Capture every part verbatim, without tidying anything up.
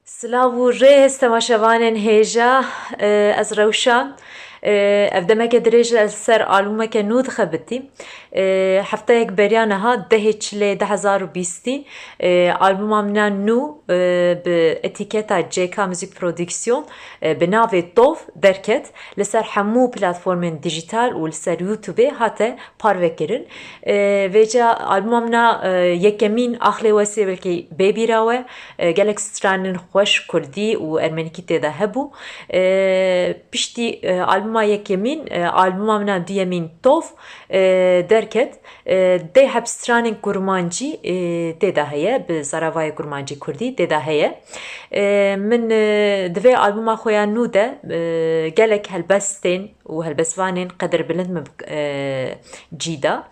Silav û rêz temaşevanên hêja, e, ez Rewşa. E, ev demeke dirêj ez ser albûmeke nû dixebitî. E, hefteyek beriya niha, dehê Çilê du hezar û bîstî, e, albûma min a nû, e, bi etîketa C K Müzik Prodüksiyon, e, bi navê Tov derket. Li ser hemû platformên dijîtal û li ser YouTubeê hate parvekirin. E, vêca albûma min a, e, yekemîn Axlê Wesê belkî bê bîra we. E, gelek stranên xweş kurdî û ermenîkî tê de hebû. E, piştî, e, albûma yekemîn, e, albûma min a duyemîn Tov, e, derket. E, deh heb stranên kurmancî, e, tê de heye, bi zaravayê kurmancî kurdî tê de heye. E, min, e, di vê albûma xwe ya nû de, e, gelek helbestên û helbestvanên qedirbilind min bi, e, cî da.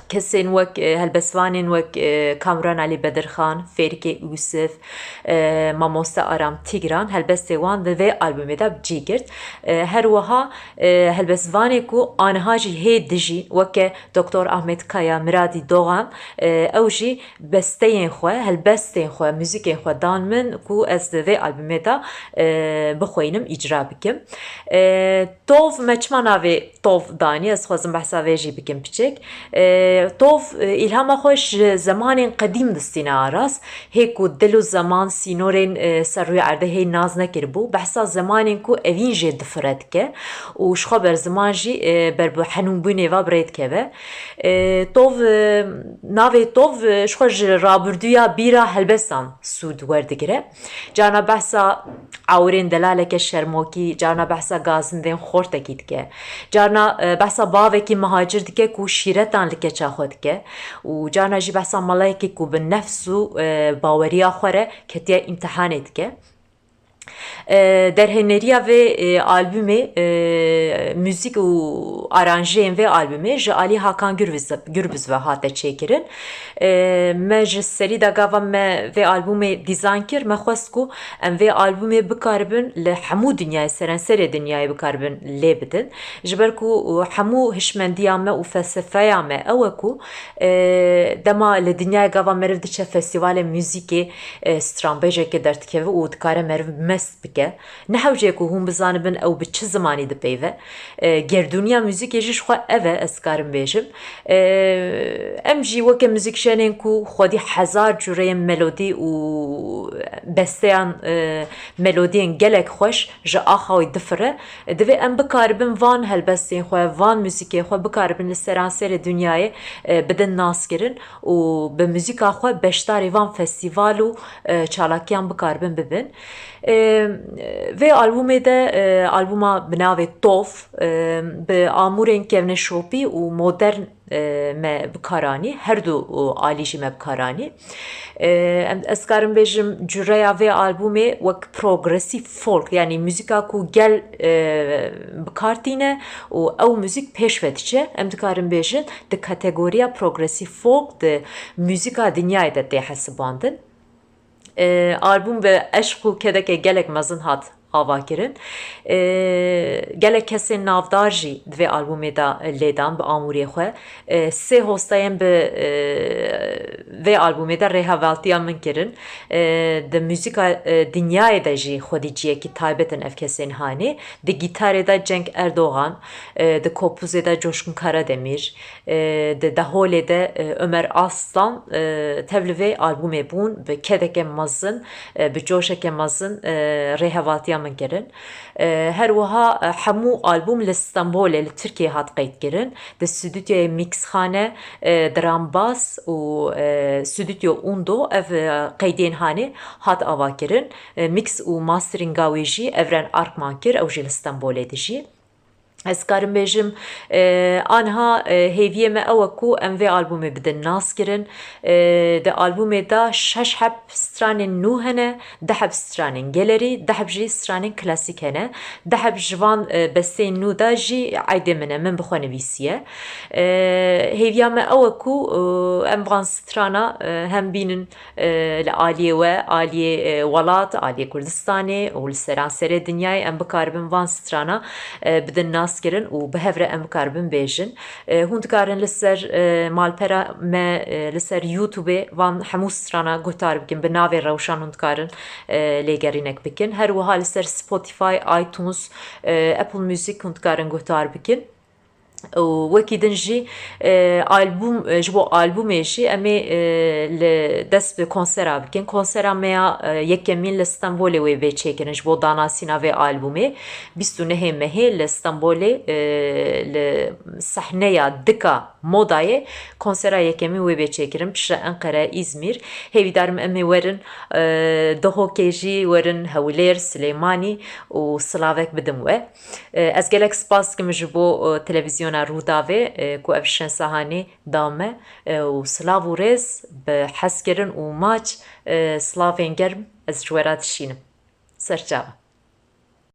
Kesên wek, e, helbestvanên wek, e, Kamran Ali Bedirxan, Fêrikê Ûsif, e, Mamoste Aram Tîgran, helbestê wan di vê albûmê de bi cî girt. E, her wiha, e, helbestvanê ku aniha jî hê dijîn, weke Doktor Ahmet Kaya, Miradî Dogan, e, ew jî besteyên xwe, helbestên xwe, muzîkên xwe dan min ku ez di vê albûmê de, e, bixweynim, îcra bikim. E, Tov, me çima navê Tov danî? Ez dixwazim behsa vê jî bikim piçek. E, Tov, e, îlhama xwe ji zemanên qedîm distîne aras. Hê ku dil û zeman sînorên, e, ser rûyê erdê hê nas nekiribû. Behsa zemanên ku evîn jê difire dike û ji xwe ber ziman jî, e, ber bi henûnbûnê ve bi rê dikeve. E, Tov, e, navê Tov, e, ji xwe ji rabirdûya bîra helbestan sûd werdigire. Carna behsa awirên delaleke şermokî, carna behsa gazindên xortekî dike. Carna, e, behsa bavekî mihacir dike ku şîretan li keça xwe dike û carna jî behsa melayekî ku bi nefs û, e, baweriya xwe re ketiye îmtihanê dike. E, derhêneriya vê, e, albûmê, e, muzîk û aranjeyên vê albûmê ji alî Hakan Gürbüz, Gürbüz ve hate çêkirin. E, me ji serî de gava me vê albûmê dîzayn kir, me xwest ku em vê albûmê bikaribin li hemû dinyayê, seranserê dinyayê bikaribin lê bidin. Ji ber ku hemû hişmendiya me û felsefeya me ew e ku, e, dema li dinyayê gava meriv diçe festîvalê muzîkê, e, stranbêjekê derdikeve û dikare meriv mest bike. Ne hewce ye ku hûn bizanibin ew bi çi zimanî dipeyve. E, gerdûniya muzîkê jî ji xwe ev e, ez karim bêjim. E, em jî weke muzîkjenên ku xwedî hezar cureyên melodî û besteyan, e, melodiyên gelek xweş ji axa wî difire, divê em bikaribin van helbestên xwe, van muzîkê xwe bikaribin li seranserê dinyayê, e, bidin naskirin û bi muzîka xwe beşdarî van festîval û, e, çalakiyan bikaribin bibin. E, vê albûmê de, e, albûma bi navê Tov, e, bi amûrên kevneşopî û modern, e, me bi kar anî, her du, e, alî jî me bi kar anî. E, em, ez karim bêjim, cureya vê albûmê wek progresîv folk, yanî muzîka ku gel, e, bi kar tîne û ew muzîk pêş ve diçe, em dikarin bêjin, di kategoriya progresîv folk di muzîka dinyayê de tê hesibandin. E, albûm bi eşq û kedeke gelek mezin hat avakirin. E, gelek kesên navdar jî di vê albûmê de lêdan bi amûrê xwe. E, sê hostayên bi, e, vê albûmê de rêhevaltiya min kirin. E, di muzîka, e, dinyayê de jî xwedî ciyekî taybet in ev kesên hanê. Di gîtarê de Cenk Erdogan, e, di kopûzê de Coşkun Karademir, e, di deholê de, e, Ömer Aslan, e, tev li vê albûmê bûn, bi kedeke mezin, e, bi coşeke mezin, e, rêhevaltiya min kirin. E, her wiha, e, hemû albûm li Stenbolê, li Tirkiyê hat qeydkirin. Di stûdyoyê Mixxane, e, Drambas û, e, Stûdyo Undo ev, e, qeydên hanê hat avakirin. E, mix û masteringa wê jî Evren Arkman kir, ew jî li Stenbolê dijî. Ez karim bêjim, e, anha, e, hêviyê me ew e ku em vê albûmê bidin naskirin. E, di albûmê de şeş heb stranên nû hene, deh heb stranên gelerî, deh heb jî stranên klasîk hene. Deh heb ji van, e, besteyên nû de jî eydê min e, min bi xwe nivîsiye. E, hêviya me ew e ku, e, em van strana, e, hem bînin, e, li aliyê we, aliyê, e, welat, aliyê Kurdistanê û li seranserê dinyayê em bikaribin van strana, e, bidin nas kirin û bi hev re em bikaribin bêjin. E, hûn dikarin li ser, e, malpera me, e, li ser YouTube-ê van hemû strana guhdar bikin, bi navê Rewşan hûn dikarin, e, lêgerînek bikin. Her wiha li ser Spotify, iTunes, e, Apple Music hûn dikarin guhdar bikin. Û wekî din jî, e, albûm, e, ji bo albûmê jî em ê, e, li dest bi konsera bikin. Konsera me ya, e, yekemîn li Stenbolê wê bê çêkirin ji bo danasîna vê albûmê. Bîst û nehê mehê li Stenbolê, e, li sehneya Dika Modayê konsera yekemîn wê bê çêkirin. Piştre Enqere, Îzmîr. Hêvîdarim em ê werin, e, Duhokê jî werin, Hewlêr, Silêmanî û silavek bidin we. E, ez gelek spas dikim ji bo, e, televîzyona Rûdawê, e, ku ev şensa hanê da me, e, û silav û rêz bi hezkirin û maç, e, silavên germ ez ji we re dişînim. Serçava.